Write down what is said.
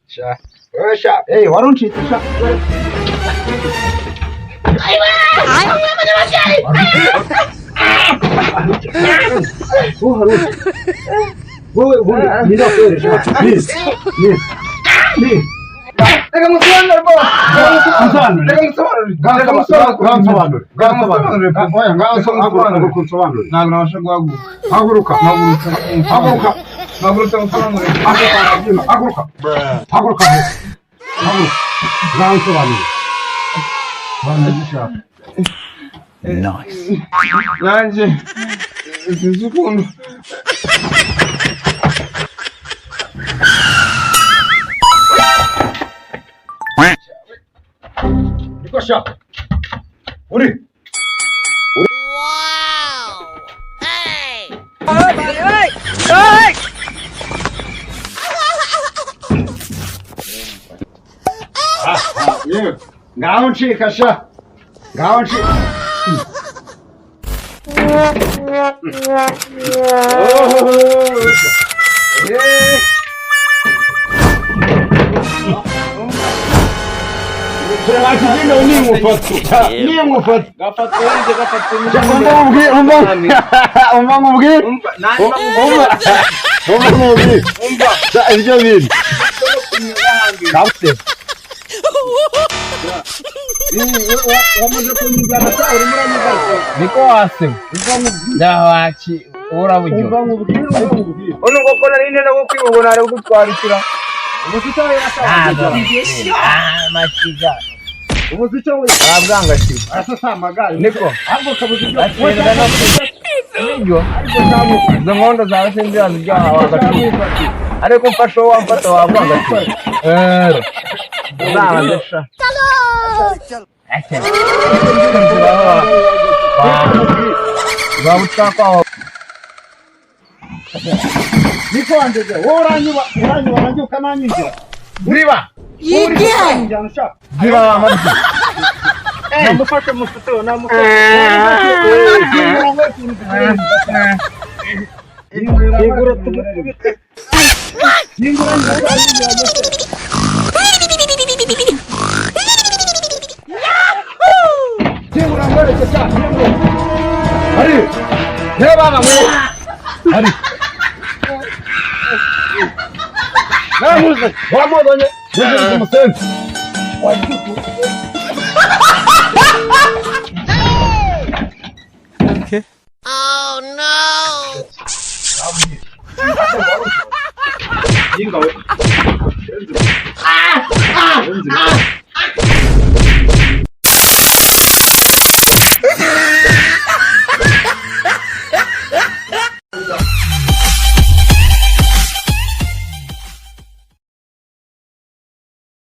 Sha sha eh waruncitse sha. Wowe ubundi nindakwereje ni ni Reka ngusobanurire rwose. Reka ngusobanurire. Reka ngusobanurire. Reka ngusobanurire. Oya, ngaho nsobanurire. Ntabwo nabasha guhaguruka. Haguruka. Haguruka. Haguruka. Haguruka ngusobanurire. Haguruka. Haguruka. Haguruka. Ngaho nsobanurire. Sobanurire. Nice. Nanjye sinzi ukuntu. Niko sha. Uri. Wow! Hey! Yewe. Ngaho ncika sha. Ngaho ncika. Ibyo bintu Niko wase. Ndawachi uraburyo. Ono ngoko nari nenda ko kwibona ari gutwarikira. Machiga. Abwanga ki. Niko. Nibyo. Izo nkondo zawe sinzi aziryaha wagati. Ariko mfashe wowe wamfata wabwanga ki. Eh. Uzabandesha. Niko wandeze wowe uranyuba uranyuba nanjye ukananyinjira. Ziba. Ziba wa mabyi. Namufashe musuto namufashe. Yigura tugukubite. Hari. Ne baba we. Hari. Namuze. Wamubonye. Muze umusenzi. Okay. Oh no! Yinga we. Ah! Ah!